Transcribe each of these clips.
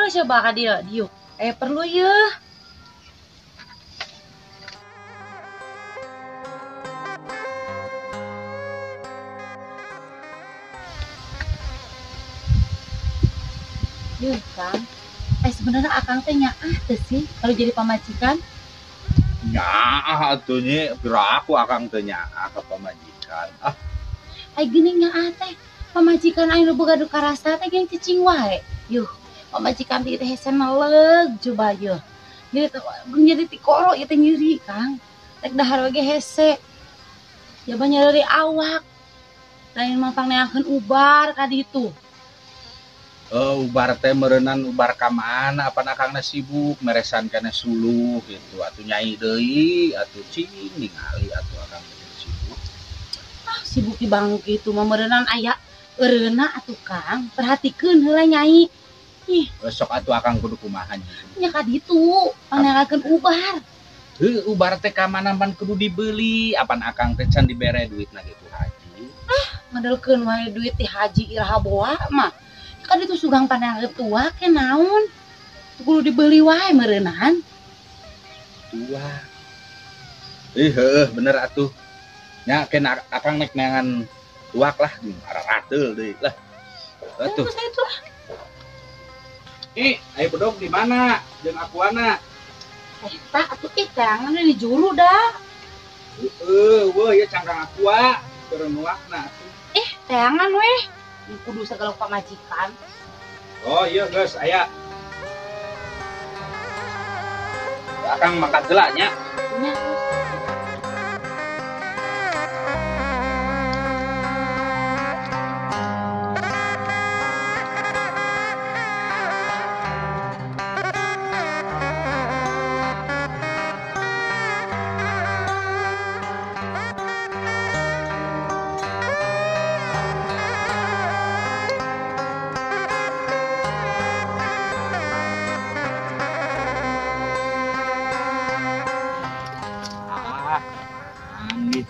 Coba ka dieu diuk. Perlu yeuh. Yuh, Kang. Sebenarnya akang teh nyaah teh sih kalau jadi pamajikan. Nyaah atuh nyi, pira aku akang teh nyaah ka pamajikan. Ah. Ai geuning nyaah teh, pamajikan aing nu boga duka rasa teh geuning cicing wae. Yuh, pamajikan teh hese neleug coba yeuh. Nyeri tikoro ieu teh nyeri, Kang. Rek dahar we ge hese. Jaba nyeri awak. Lain mah pangneangkeun ubar ka ditu. Ubar teh meureunan ubar ka mana apan akangna sibuk meresan kana suluh gitu atuh nyai deui atuh cing ningali atuh akang teh sibuk. Ah, sibuk di bangku kitu mah meureunan aya eureuna atuh Kang, perhatikeun heula nyai. Ih, besok atuh akang kudu kumaha nyai. Nya ka ditu, pangneangkeun ubar. Heuh, ubar teh ka mana pan kudu dibeli, apan akang teh can dibere duitna ge ku haji. Ah, ngadelkeun wae duit ti haji iraha boa mah. Kan itu sugang pandangan tua ke naon kudu dibeli wae meureunan tua. Ih heuh bener atuh nya ken akang nek neangan tuak lah ararateul deui lah atuh. Ih aya bedog di mana jeung akuana eta atuh ih teangan di juru dah. Heueuh weuh ieu cangkang aqua keur nuakna atuh. Ih teangan weh kudu segala pamajikan. Oh iya guys, aya. Akang mangkat heula nya. Nya.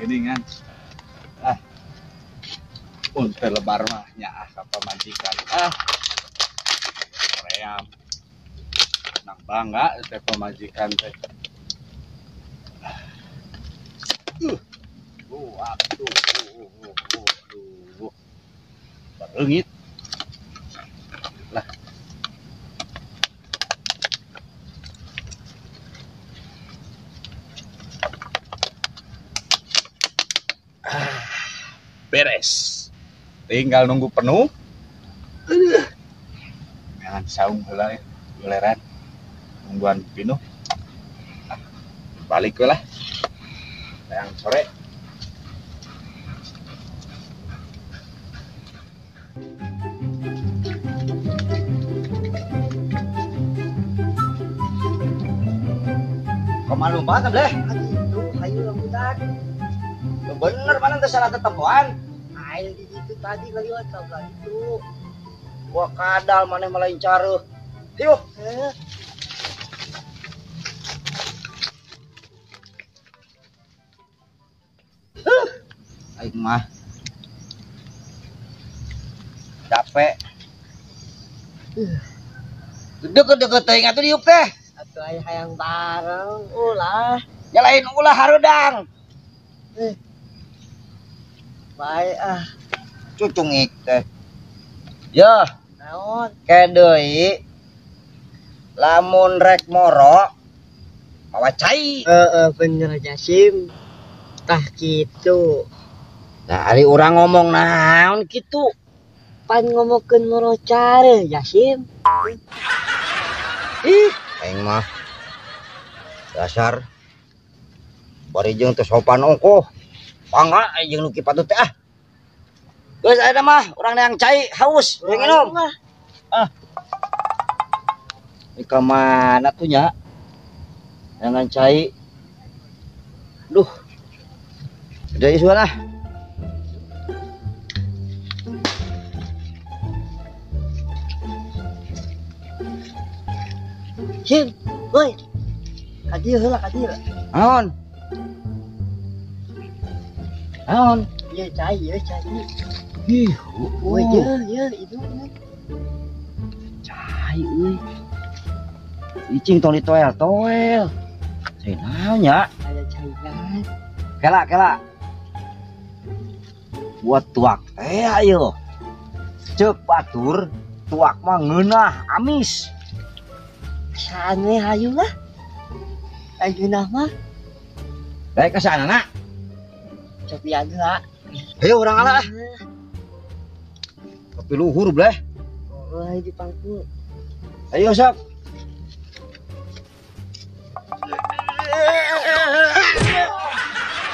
Geningan. Ah. Untel lebar mah nyaah ka pamajikan. Ah. Ream. Nang bangga teh pamajikan teh. Atuh. Bereungit. Lah. Beres, tinggal nunggu penuh. Jangan saung heula goleran, nungguan pinuh. Balik we lah, yang sore. Kok malu banget bleh? Aduh, hayu rambutan. Bener mana teh salah tetempoan. Aing di situ tadi kali sebelah itu. Wah kadal maneh malain careuh. Yuk. Aing mah capek. Deket-deket teuing atuh diuk teh. Atuh aing hayang bareng ulah. Nyalain ulah harudang. Baik ah. Cucungik teh. Ya, naon? Ke deui lamun rek moro mawa cai. Heeh, bener Jasim. Tah kitu. Nah, ari urang ngomong naon kitu? Pan ngomongkeun moro care Jasim. Ih, aing mah dasar bari jeung teu sopan ongkoh. Bangga jeung nu kipatu teh ah. Geus ayeuna mah urang neang cai haus, urang minum. Ah. Ini ka mana tuh nya? Neangan cai. Duh. Udah isuan ah. Sim, woi. Ka dieu heula ka dieu. Naon? Naon? Ieu cai, ieu cai. Ih, woi, ieu, ieu itu. Cai euy. Icing tong ditoel-toel. Cai naon nya? Aya caian. Kela kela. Buat tuak teh ayo. Ceuk batur tuak mah ngeunah amis. Saan we hayu lah. Ayeuna mah. Baik ka sana nak. Cobian heula. Ayo urang ala ah. Kopi luhur bleh. Oh, di pangku. Ayo sok.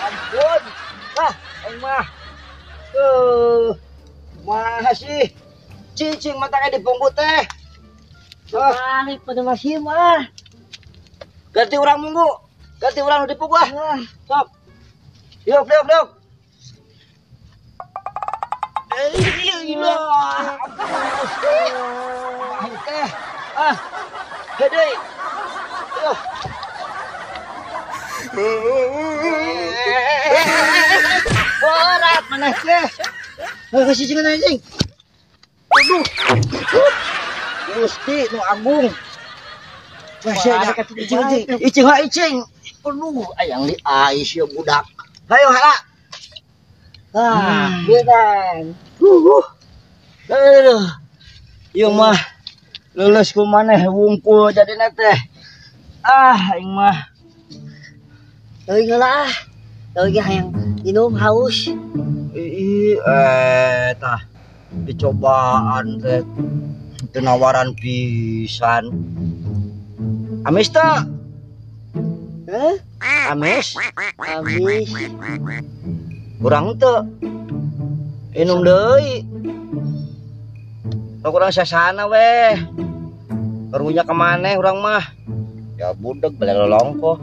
Ampun. Ah, aing mah. Mah sih. Cicing mata kayak dipungku teh. Balik pada masih mah. Ganti urang munggu. Ganti urang nu dipungku ah. Sok. Yuk, yuk, yuk. Teh. Ah. Deui. Yuh. Berat maneh teh. Heuh cicing anjing. Aduh. Gusti nu agung. Wah, sia icing icing. Icing ha icing. Aduh, ayang li ais ieu budak. Hayo hala. Ah, beunang. Aduh. Ieu mah leuleus ku maneh wungkul jadina teh. Ah, aing mah. Leuwih heula ah. Leuwih hayang minum haus. Ih, tah dicobaan teh teu nawaran pisan. Amis teu? Heh? Amis? Amis. Kurang teu? Inum deui. Sok urang sasana weh. Karunya ka maneh urang mah. Ya budeg bele lolongkoh.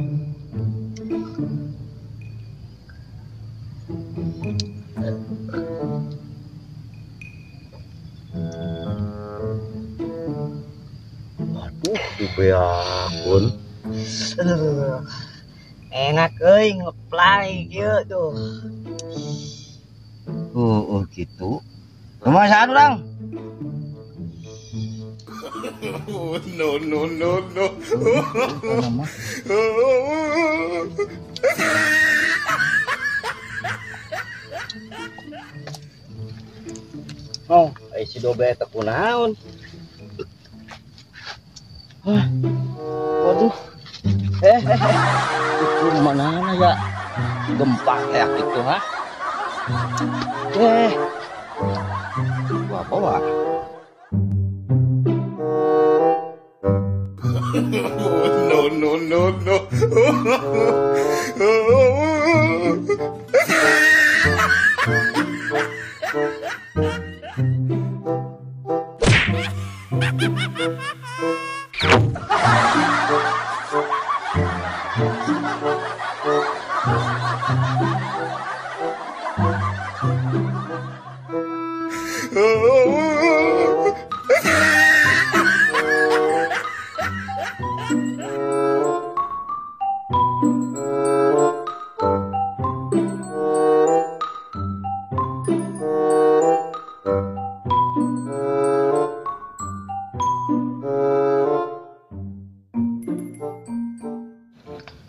Waduh, dibeakun. Enak euy ngeplay kieu tuh. Oh, gitu. Kumaha saha urang? No, no, no, no. Oh, ai si dobe teh kunaon? Hah. Waduh. Itu mana ya? Gempa kayak gitu, ha? Gua bawa. No, no, no, no.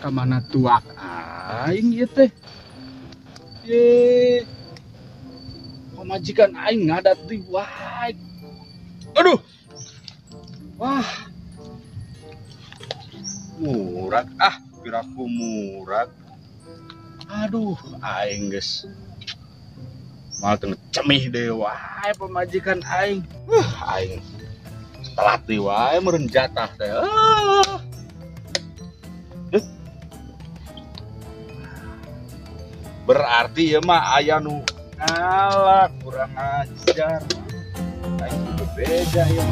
Kamana tuak aing ieu teh? Pamajikan aing ngadat deui wae. Aduh. Wah. Murag ah, piraku murag. Aduh, aing geus mal teu cemih deui wae pamajikan aing. Aing telat deui wae meureun jatah teh. Berarti ya mah aya nu ngalah kurang ajar. Aing kudu beda ya.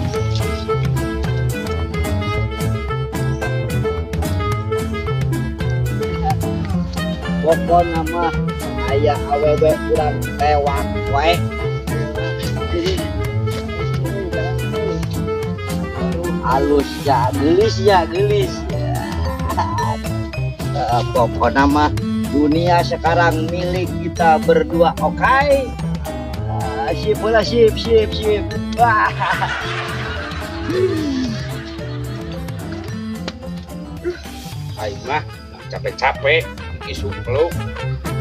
Pokona mah aya awewe urang tewak wae. Halus ya, gelis ya, gelis. Pokona mah dunia sekarang milik kita berdua, oke? Okay? Sip lah, sip, sip, sip. Wah. Aing mah capek-capek isuk peluk.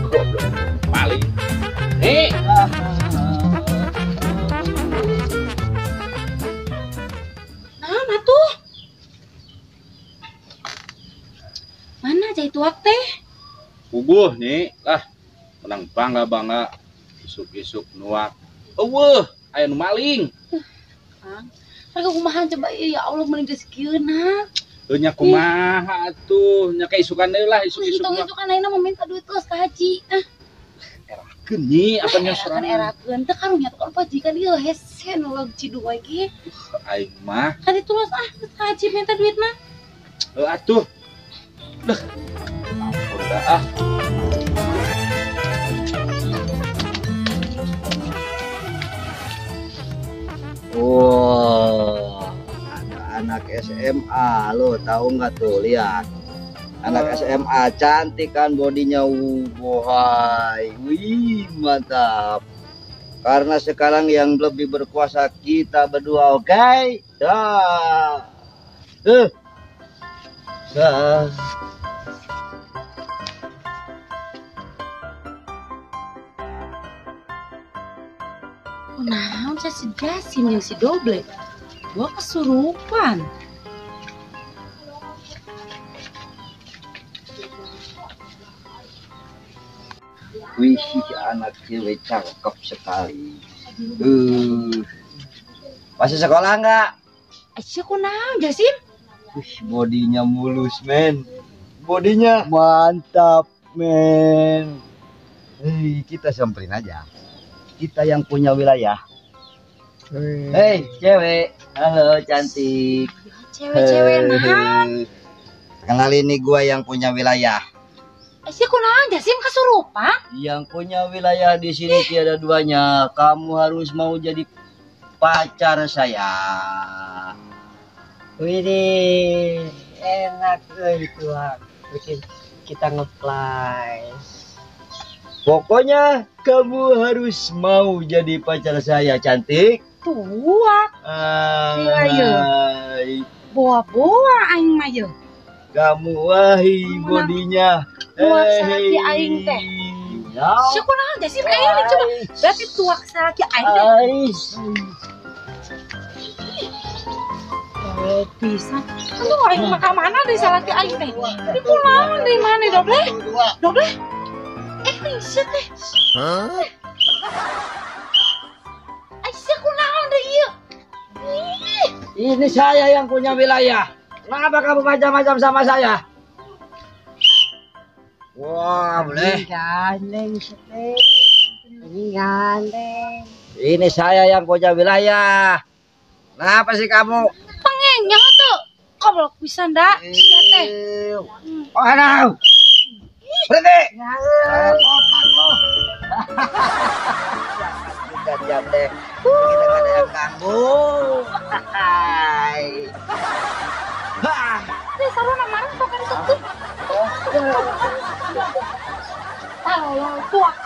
Goblok maling. Nih. Nah, atuh. Mana cai tuak teh? Puguh nih lah. Menang bangga-bangga isuk-isuk nuak. Eueuh, aya nu maling. Kang, harga kumaha coba ya Allah meuning geus kieuna. Nya kumaha atuh, nya ka isukan deui lah isuk-isuk. Tong isukan ayeuna mah minta duit terus ka haji. Ah. Erakeun nyi, apa nya sorangan. Erakeun teh karunya tuh pajikan ieu hese nu log cidu wae ge. Aing mah. Ka ditu los ah ka haji minta duit mah. Heuh atuh. Duh. Ampun dah ah. Wow, ada anak SMA, lo tahu nggak tuh? Lihat, anak SMA cantik kan bodinya, bohai, wih mantap. Karena sekarang yang lebih berkuasa kita berdua, oke? Okay? Dah, dah. Naon saya si Jasim yang si Doble. Gua kesurupan. Wih, anak cewek cakep sekali. Masih sekolah nggak? Aisyah kunaon Jasim? Wih, bodinya mulus men. Bodinya mantap men. Hei, kita samperin aja. Kita yang punya wilayah. Hei, cewek. Halo, cantik. Cewek-cewek nahan. Kenalin nih gua yang punya wilayah. Sih kunaon Jasim kesurupan? Yang punya wilayah di sini tiada duanya. Kamu harus mau jadi pacar saya. Wih, enak itu bikin kita ngeplay. Pokoknya kamu harus mau jadi pacar saya, cantik. Tuak. Iya. Boa-boa aing mah ye. Kamu wahi bodinya. Tuak salaki aing teh. Ya. Syukur aja sih aing coba. Berarti tuak salaki aing teh. Oh, bisa. Aduh aing mah ka mana deui salaki aing teh? Di kunaon deui mana Doble? Doble? Aisyah teh. Hah? Aisyah kunaon deui ieu? Ini saya yang punya wilayah. Kenapa kamu macam-macam sama saya? Wah, boleh. Gandeng teh. Ini gandeng. Ini saya yang punya wilayah. Kenapa sih kamu? Pengenya tuh. Goblok pisan da. Sia teh. Oh, aduh. Berhenti. Repotan lo. Udah diam deh. Kita nggak ada yang ganggu. Hai. Teh sarua marah sok kan itu. Tolol tuak